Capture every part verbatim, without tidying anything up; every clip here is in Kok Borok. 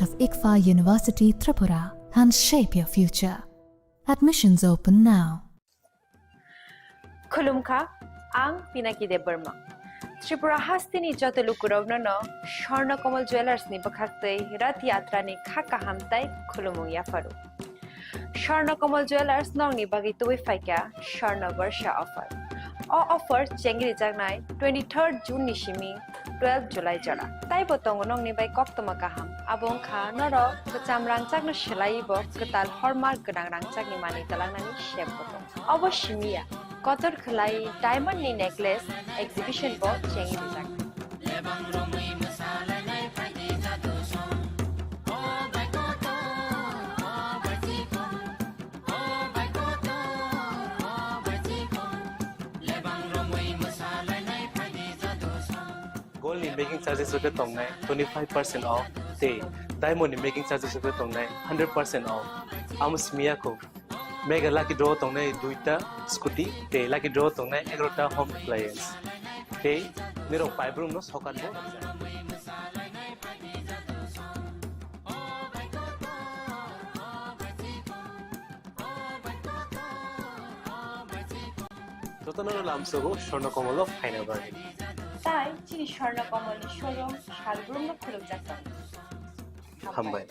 of ICFAR University Tripura and shape your future. Admissions open now. Khulumkha, ang Pinaki Debbarma. Tripura hasteni joto lukurokno no Swarna Kamal Jewellers ni bwkhaktwi Rath Yatra ni kha kaham tai khulumung yapharu. Swarna Kamal Jewellers nokni bagwi tubui phaikha Swarna Barsha offer. O offer chengri jaknai twenty-third June ni simi twelve July jora. Taibo tongo nokni bai koktwma kaham. Abo wngkha norok kwcham rangchakno swlaiwi bo kwtal hallmark gwnang rangchakni manwi twlangnani sep bo tongo. Obo simi ya, kotor khwlai diamond ni necklace exhibition bo chengwi rijak. Gold ni making charges rok khe tongnai twenty five percent off, tei diamond ni making charges rok khe tongnai hundred percent off. Amo simi ya kho. Mega lucky draw tongnai duita scooty, tei lucky draw tongnai egarota home appliance. Tei nirok paibrum no sokat bo. Jotono lamsogo Swarna Kamal o phaina bagwi. Tai chini Swarna Kamal ni showroom salbrum no khulukjak tongo. Hambai.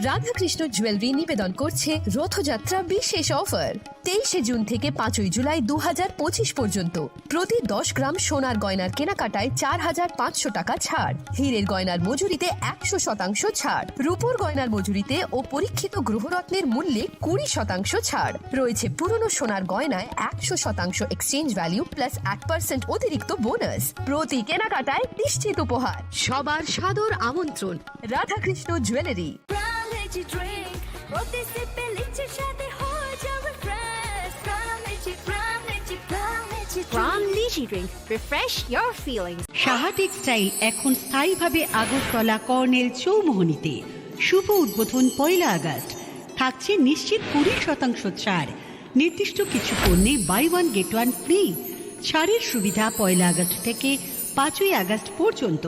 Radhakrishna jewellery নিবেদন করছে রথযাত্রা বিশেষ অফার। তেইশে জুন থেকে পাঁচই জুলাই দু হাজার পঁচিশ পর্যন্ত প্রতি দশ গ্রাম সোনার গয়নার কেনাকাটায় চার হাজার পাঁচশো টাকা ছাড়, হীরের গয়নার মজুরিতে একশো শতাংশ ছাড়, রূপোর গয়নার মজুরিতে ও পরীক্ষিত গ্রহরত্নের মূল্যে কুড়ি শতাংশ ছাড় রয়েছে। পুরনো সোনার গয়নায় একশো শতাংশ এক্সচেঞ্জ ভ্যালু প্লাস এক পার্সেন্ট অতিরিক্ত বোনাস। প্রতি কেনাকাটায় নিশ্চিত উপহার। সবার সাদর আমন্ত্রণ Radhakrishna jewellery. Crown Energy Drink, প্রতি সিপে লিচির স্বাদে হয়ে যাবে fresh. Crown Energy, Crown Energy, Crown Energy Drink। Crown Energy Drink, refresh your feelings। Saha textile এখন স্থায়ীভাবে আগরতলা কর্নেল চৌমুহনীতে। শুভ উদ্বোধন পয়লা আগস্ট। থাকছে নিশ্চিত কুড়ি শতাংশ ছাড়। নির্দিষ্ট কিছু পণ্যে buy one get one free. ছাড়ের সুবিধা পয়লা আগস্ট থেকে পাঁচই আগস্ট পর্যন্ত।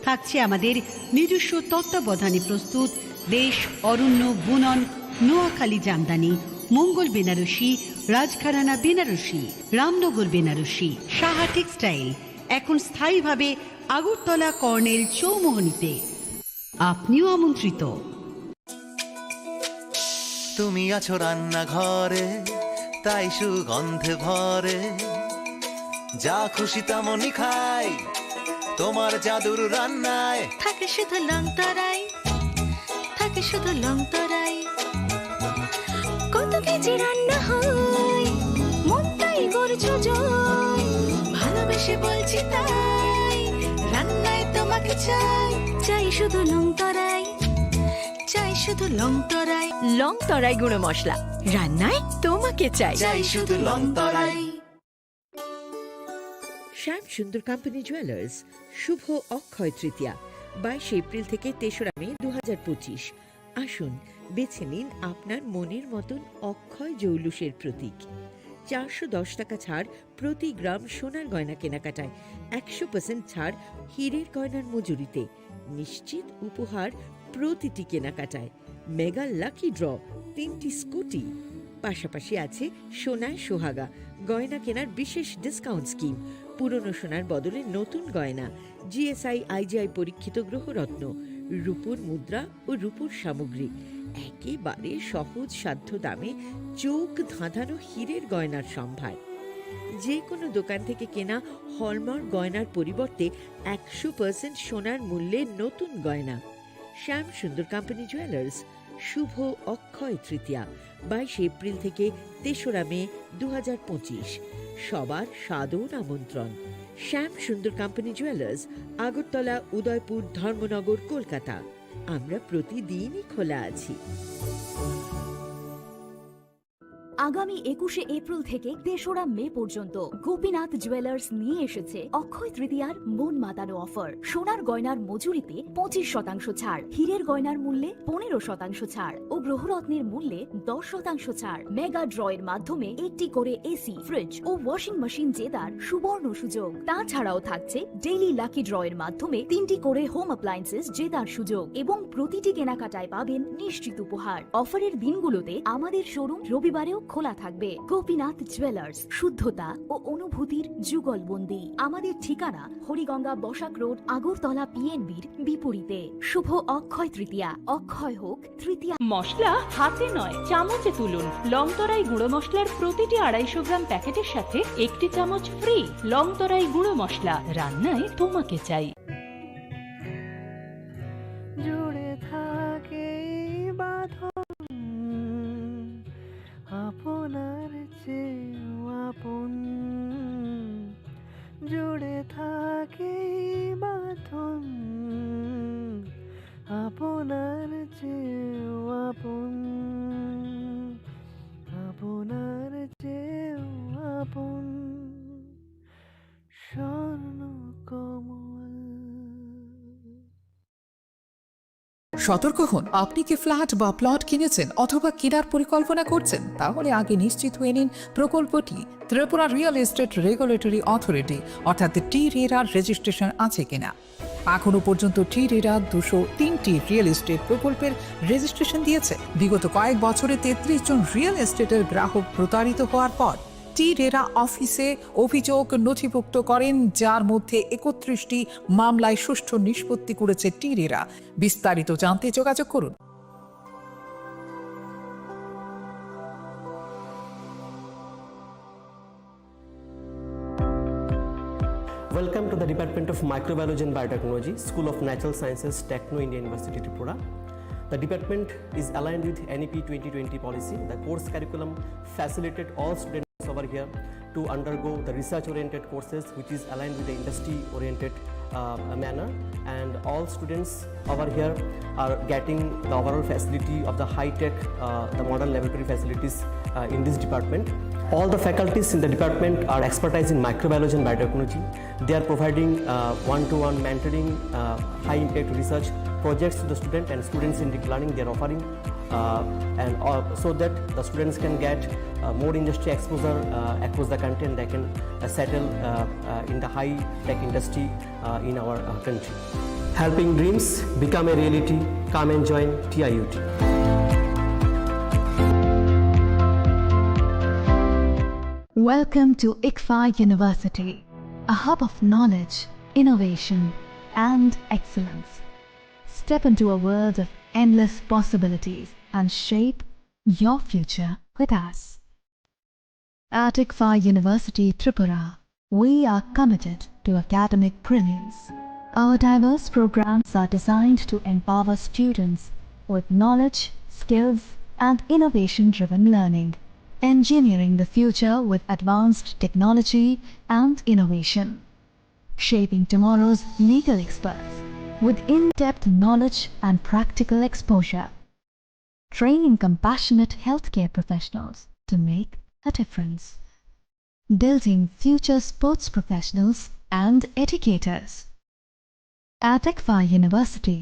থাকছে আমাদের নিজস্ব তত্ত্বাবধানে প্রস্তুত দেশ, অরণ্য, বুনন, নোয়াখালী জামদানি, মঙ্গল বেনারসি, রাজঘরানা বেনারসি, রামনগর বেনারসি। সাহা টেক্সটাইল এখন স্থায়ীভাবে আগরতলা কর্নেল চৌমুহনীতে। আপনিও আমন্ত্রিত। তুমি আছো রান্নাঘরে, তাই সুগন্ধে ভরে। যা খুশি তেমনই খাই, তোমার জাদুর রান্নায়। থাকে শুধু লং তরাই, থাকে শুধু লং তরাই। কত কেজি রান্না হয়, মনটাই করছো জয়। ভালোবেসে বলছি তাই, রান্নায় তোমাকে চাই। চাই শুধু লং তরাই, চাই শুধু লং তরাই। লং তরাই গুঁড়ো মশলা, রান্নায় তোমাকে চাই। চাই শুধু লং তরাই। শ্যাম সুন্দর কোম্পানি জুয়েলার্স, শুভ অক্ষয় তৃতীয়া, বাইশে এপ্রিল থেকে তেসরা মে দু হাজার পঁচিশ। আসুন, বেছে নিন আপনার মনের মতন অক্ষয় জৌলুসের প্রতীক। চারশো দশ টাকা ছাড় প্রতি গ্রাম সোনার গয়না কেনাকাটায়, একশো পার্সেন্ট ছাড় হীরের গয়নার মজুরিতে, নিশ্চিত উপহার প্রতিটি কেনাকাটায়, মেগা লাকি ড্র, তিনটি স্কুটি, পাশাপাশি আছে সোনায় সোহাগা গয়না কেনার বিশেষ ডিসকাউন্ট স্কিম, পুরনো সোনার বদলে নতুন গয়না, জিএসআই আইজিআই পরীক্ষিত গ্রহরত্ন, রূপোর মুদ্রা ও রূপোর সামগ্রী, একেবারে সহজ সাধ্য দামে চোখ ধাঁধানো হীরের গয়নার সম্ভার। যে কোনো দোকান থেকে কেনা হলমার্ক গয়নার পরিবর্তে একশো পার্সেন্ট সোনার মূল্যে নতুন গয়না। শ্যাম সুন্দর কোম্পানি জুয়েলার্স, শুভ অক্ষয় তৃতীয়া, বাইশে এপ্রিল থেকে তেসরা মে দু হাজার পঁচিশ। সবার সাদর আমন্ত্রণ। শ্যাম সুন্দর কোম্পানি জুয়েলার্স, আগরতলা, উদয়পুর, ধর্মনগর, কলকাতা। আমরা প্রতিদিনই খোলা আছি। আগামী একুশে এপ্রিল থেকে তেসরা মে পর্যন্ত গোপীনাথ জুয়েলার্স নিয়ে এসেছে অক্ষয় তৃতীয়ার মন মাতানো অফার। সোনার গয়নার মজুরিতে পঁচিশ শতাংশ ছাড়, হীরের গয়নার মূল্যে পনেরো শতাংশ ছাড় ও গ্রহরত্নের মূল্যে দশ শতাংশ ছাড়। মেগা ড্রয়ের মাধ্যমে একটি করে এসি, ফ্রিজ ও ওয়াশিং মেশিন জেতার সুবর্ণ সুযোগ। তাছাড়াও থাকছে ডেইলি লাকি ড্রয়ের মাধ্যমে তিনটি করে হোম অ্যাপ্লায়েন্সেস জেতার সুযোগ এবং প্রতিটি কেনাকাটায় পাবেন নিশ্চিত উপহার। অফারের দিনগুলোতে আমাদের শোরুম রবিবারেও খোলা থাকবে। গোপীনাথ জুয়েলার্স, শুদ্ধতা ও অনুভূতির যুগলবন্দি। আমাদের ঠিকানা হরিগঙ্গা বসাক রোড, আগরতলা পিএনবির বিপরীতে। শুভ অক্ষয় তৃতীয়া। অক্ষয় হোক তৃতীয়া। মশলা হাতে নয়, চামচে তুলুন। লংতরাই গুঁড়ো মশলার প্রতিটি আড়াইশো গ্রাম প্যাকেটের সাথে একটি চামচ ফ্রি। লংতরাই গুঁড়ো মশলা, রান্নায় তোমাকে চাই। জুড়ে থাকে এই বাঁধন আপনার চেয়েও আপন। জুড়ে থাকে এই বাঁধন আপনার চেয়েও আপন, আপনার চেয়েও আপন। স্বর্ণ কমল। সতর্ক হন, আপনি কি ফ্ল্যাট বা প্লট কিনেছেন অথবা কেনার পরিকল্পনা করছেন? তাহলে আগে নিশ্চিত হয়ে নিন প্রকল্পটি Tripura real estate regulatory authority অর্থাৎ টি রেরার রেজিস্ট্রেশন আছে কিনা। এখনো পর্যন্ত টি রেরা দুশো তিনটি রিয়েল এস্টেট প্রকল্পের রেজিস্ট্রেশন দিয়েছে। বিগত কয়েক বছরে তেত্রিশ জন রিয়েল এস্টেটের গ্রাহক প্রতারিত হওয়ার পর টি রেরা অফিসে অভিযোগ নথিভুক্ত করেন, যার মধ্যে একত্রিশটি মামলায় সুষ্ঠু নিষ্পত্তি করেছে টি রেরা। বিস্তারিত জানতে যোগাযোগ করুন। Welcome to the Department of Microbiology and Biotechnology, School of Natural Sciences, Techno India University, Tripura. The department is aligned with N E P twenty twenty policy. The course curriculum facilitate all students over here to undergo the research-oriented courses, which is aligned with the industry-oriented, uh, manner. And all students over here are getting the overall facility of the high-tech, uh, the modern laboratory facilities, uh, in this department. All the faculties in the department are expertise in microbiology and biotechnology. They are providing, uh, one-to-one mentoring, uh, high-impact research projects to the student and students-centric learning they are offering, uh, and, uh, so that the students can get, uh, more industry exposure, uh, across the country, and they can, uh, settle, uh, uh, in the high-tech industry, uh, in our, uh, country. Helping dreams become a reality. Come and join T I U T. Welcome to ICFAI University, a hub of knowledge, innovation, and excellence. Step into a world of endless possibilities and shape your future with us. At ICFAI University Tripura, we are committed to academic brilliance. Our diverse programs are designed to empower students with knowledge, skills, and innovation-driven learning, engineering the future with advanced technology and innovation, shaping tomorrow's legal experts with in-depth knowledge and practical exposure, training compassionate healthcare professionals to make a difference, building future sports professionals and educators. At ICFAI University,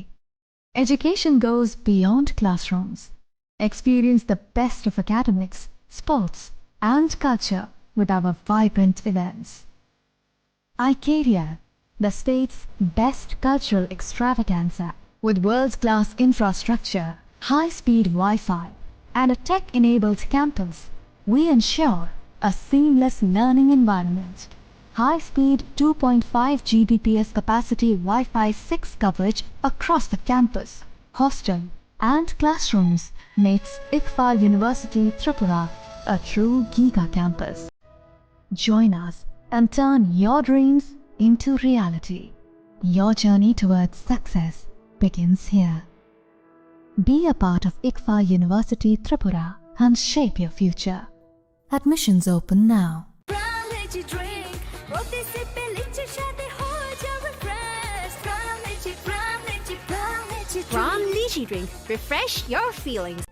education goes beyond classrooms. Experience the best of academics, sports, and culture with our vibrant events. ICARIA, the state's best cultural extravaganza, with world-class infrastructure, high-speed Wi-Fi, and a tech-enabled campus, we ensure a seamless learning environment. High-speed two point five G B P S capacity Wi-Fi six coverage across the campus, hostel, and classrooms makes ICFAI University Tripura a true giga campus. Join us and turn your dreams into reality. Your journey towards success begins here. Be a part of ICFAI University Tripura and shape your future. Admissions open now. Pram Lychee Drink, প্রতি সিপে লিচির স্বাদে হয়ে যাবে fresh। Pram Lychee, Pram Lychee, Pram Lychee Drink। Pram Lychee Drink, refresh your feelings.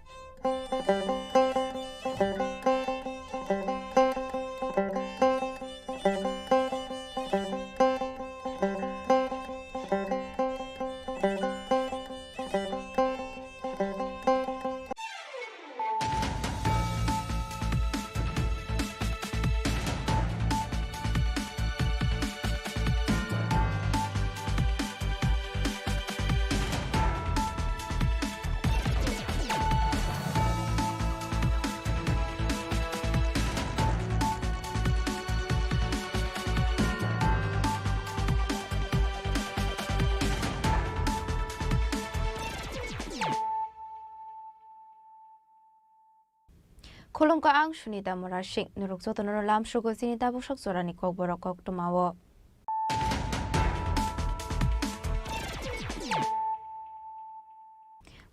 Khulumkha, ang Sunita Murasing. Norok jotono lamsugo chini tabuk sak jorani kokborok koktwmao.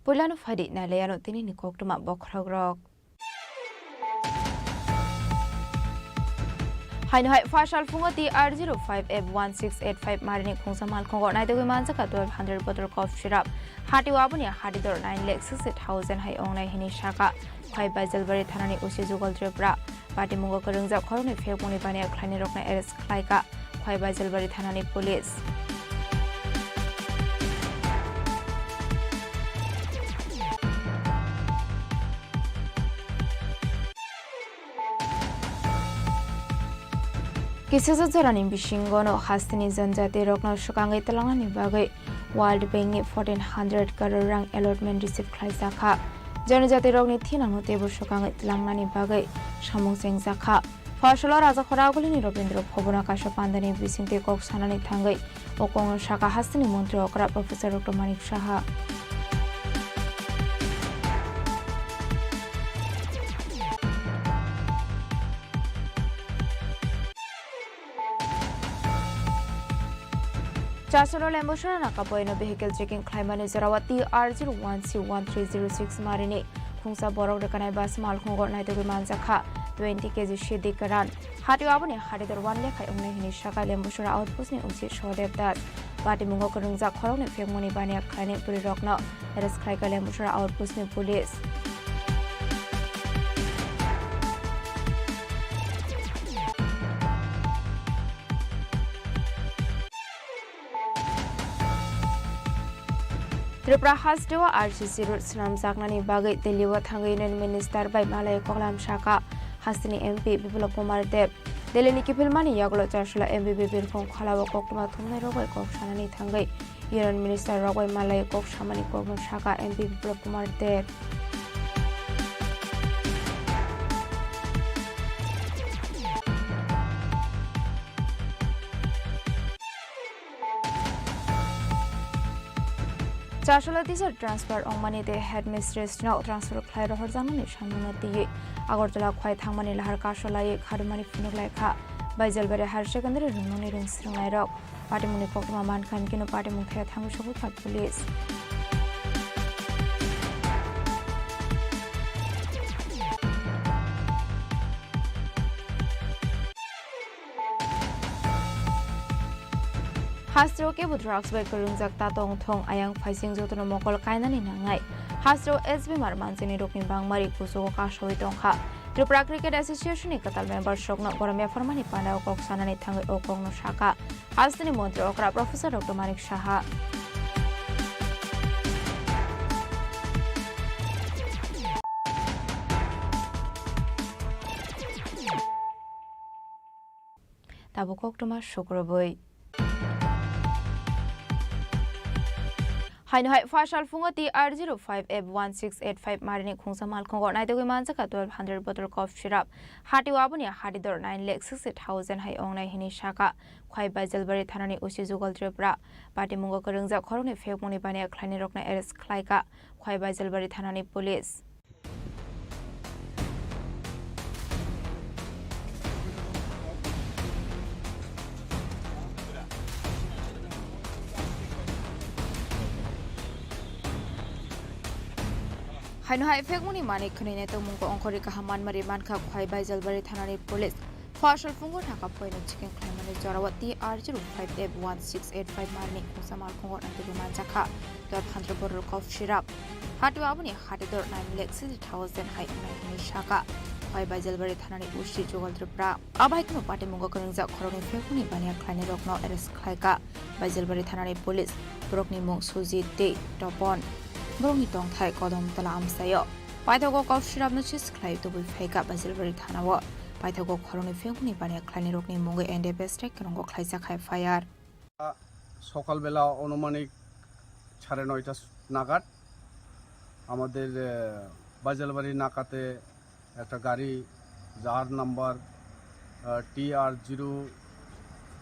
Puilano phaidi nailaiano tinini koktwma bokhorokrok. Haino hai phaisal phungo T R zero five F one six eight five marini khungsa malkhungo naitugwi manjakha twelve hundred bottle cough syrup. Hatio aboni hatidor nine lakh sixty thousand hai ongnai hini saka. Khwai Baijalbari thanani O C Jugal Tripura. Patimungo kwrwngjak khoroknwi phekmungni baniya khlainai rokno arrest khlaikha Khwai Baijalbari thanani police. Kisijak jorani bisingono hasteni janjati rokno swkangwi twlangnani bagwi World Bank ni fourteen hundred crore rang allotment receive khlaijakha. Janjati rokni thinangno teibo swkangwi twlangnani bagwi samung chengjakha. Phorsalo Rajakhora Agulini Robindra Bhabono kaisa pandani bisingtwi kok sanani thangwi o kokno sakha hasteni montri okra Professor Doctor Manik Saha. Chasolo Lembusora nakapoino vehicle checking khlaimani jorao T R zero one C one three zero six marini khungsa borok rwkanai bus malkhungo naitugwi manjakha twenty K G sidi kwran. Hatio aboni hatidor one lakh hai wngnai hini sakha Lembusora outpost ni O C Sodev Das. Patimungo kwrwngjak khoroknwi phekmungni baniya khlainai bwrwi rokno arrest khlaikha Lembusora outpost ni police. Tripura hasteo R C C road swnamjaknani bagwi Delhi-o thangwi Union Minister bai malai koklam sakha hasteni M P Biplab Kumar Deb. Delhi-ni kiphilmani yagulo Chasolo M P Birbhum Kholao koktwma thumnairok bai kok sanani thangwi Union Minister rok bai malai kok samani kokno sakha M P Biplab Kumar Deb. Chasolo teacher transfer ongmani tei headmistress no transfer khlai rohorjaknani samungno twiwi Agartala Khwai thangmani lahar kasolaiwi kharumani phunuk laikha Baijalbari Higher Secondary rwngmungni rwngsrwngnairok. Patimungni koktwma mankha, hwnkhe no patimung thaya thangwi sogwi kha police. Hasteo kebo drugs bai kwrwngjak ta tong thung, ayang phaising jotono mokol kainani nangnai. Hasteo S B mar manjani rokni bangmari kuchugo kasawi tongkha. Tripura Cricket Association ni kwtal members rokno borom yapharmani pandao kok sanani thangwi o kokno sakha. Hasteni montri okra Professor Doctor Manik Saha. Tabuk koktwma sukrubwi. Haino hai phaisal phungo T R zero five F one six eight five marini khungsa malkhungo naitugwi manjakha twelve hundred bottle cough syrup. Hatio aboni hatidor nine lakh sixty thousand hai ongnai hini sakha Khwai Baijalbari thanani O C Jugal Tripura. Patimungo kwrwngjak khoroknwi phekmungni baniya khlainai rokno arrest khlaikha Khwai Baijalbari thanani police. Haino hai phekmungni manwi khwnwi nai tongmungko ongkhorwi kaham manmari mankha Khwai Baijalbari thanani police. Phorsal phungo nakapoino checking khlaimani jorao T R zero five F one six eight five marini khungsa malkhungo naitugwi manjakha twelve hundred bottle cough syrup. Hatio aboni hatidor nine lakh sixty thousand hai wngnai hwnwi sakha Khwai Baijalbari thanani O C Jugal Tripura. Abo hai kheno patimungo kwrwngjak khoroknwi phekmungni baniya khlainairokno arrest khlaikha Baijalbari thanani police. Borokni mung Sujit tei Topon. Borokni tongthai Kodom tola amchaio. Paithago cough syrupno seize khlai tubui phaikha Baijalbari thanao. Paithago khoroknwi phekmungni baniya khlainairokni mungwi N D P S strike kwrwngo khlaijak hai F I R. সকালবেলা আনুমানিক সাড়ে নয়টা নাগাদ আমাদের, আহ, বাজালবাড়ি নাকাতে একটা গাড়ি, যার নাম্বার, আহ, টি আর জিরো,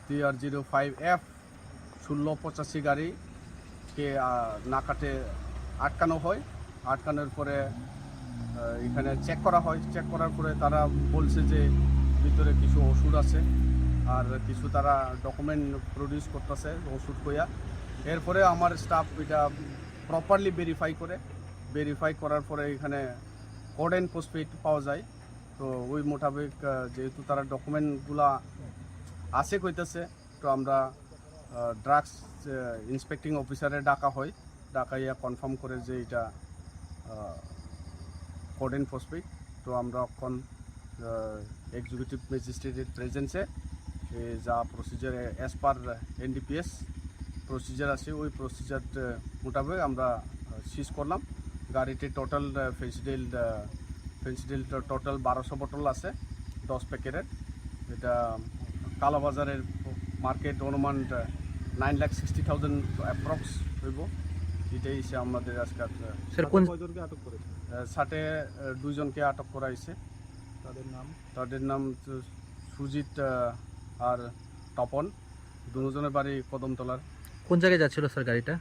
টি আর জিরো ফাইভ এফ ষোলো পঁচাশি গাড়িকে, আহ, নাকাতে আটকানো হয়। আটকানোর পরে আহ, এখানে চেক করা হয়। চেক করার পরে তারা বলছে যে ভিতরে কিছু ওষুধ আছে, আর কিছু তারা ডকুমেন্ট প্রডিউস করতেছে ওষুধ কইয়া। এরপরে আমার স্টাফ এটা প্রপারলি ভেরিফাই করে, ভেরিফাই করার পরে এখানে কোডেন ফসফেট পাওয়া যায়। তো ওই মোতাবেক, আহ, যেহেতু তারা ডকুমেন্টগুলা আছে কইতেছে, তো আমরা ড্রাগস ইন্সপেক্টিং অফিসারে ডাকা হয়, ডাকাইয়া কনফার্ম করে যে এটা কোডেন ফসফেট। তো আমরা এখন এক্সিকিউটিভ ম্যাজিস্ট্রেটের প্রেজেন্সে যা procedure, as per NDPS procedure আছে, ওই প্রসিজার মোতাবেক আমরা সিজ করলাম। গাড়িতে টোটাল ফেন্সিডিল, ফেন্সিডিল টোটাল বারোশো বোতল আছে, দশ প্যাকেটের। এটা কালোবাজারের মার্কেট অনুমান নাইন লাখ সিক্সটি থাউজেন্ড অ্যাপ্রক্স হইব। এটাই হচ্ছে আমাদের আজকাল। স্যার, কোন কয়জনকে আটক করেছে? সাথে দুইজনকে আটক করা হয়েছে। তাদের নাম? তাদের নাম তো সুজিত, আহ, আর তপন। দুজনের বাড়ি কদমতলার। কোন জায়গায় যাচ্ছিল স্যার গাড়িটা?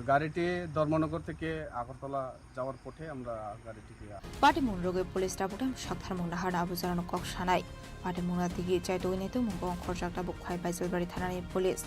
গাড়িটি ধর্মনগর থেকে আগরতলা যাওয়ার পথে আমরা গাড়িটিকে। Patimung rwgwi police tabuk tei sakthar mung naharno abo jorano kok sanai. Patimung na tigi chaitugwi naitukmung bo ongkhorjak tabuk khai Baijalbari thanani police.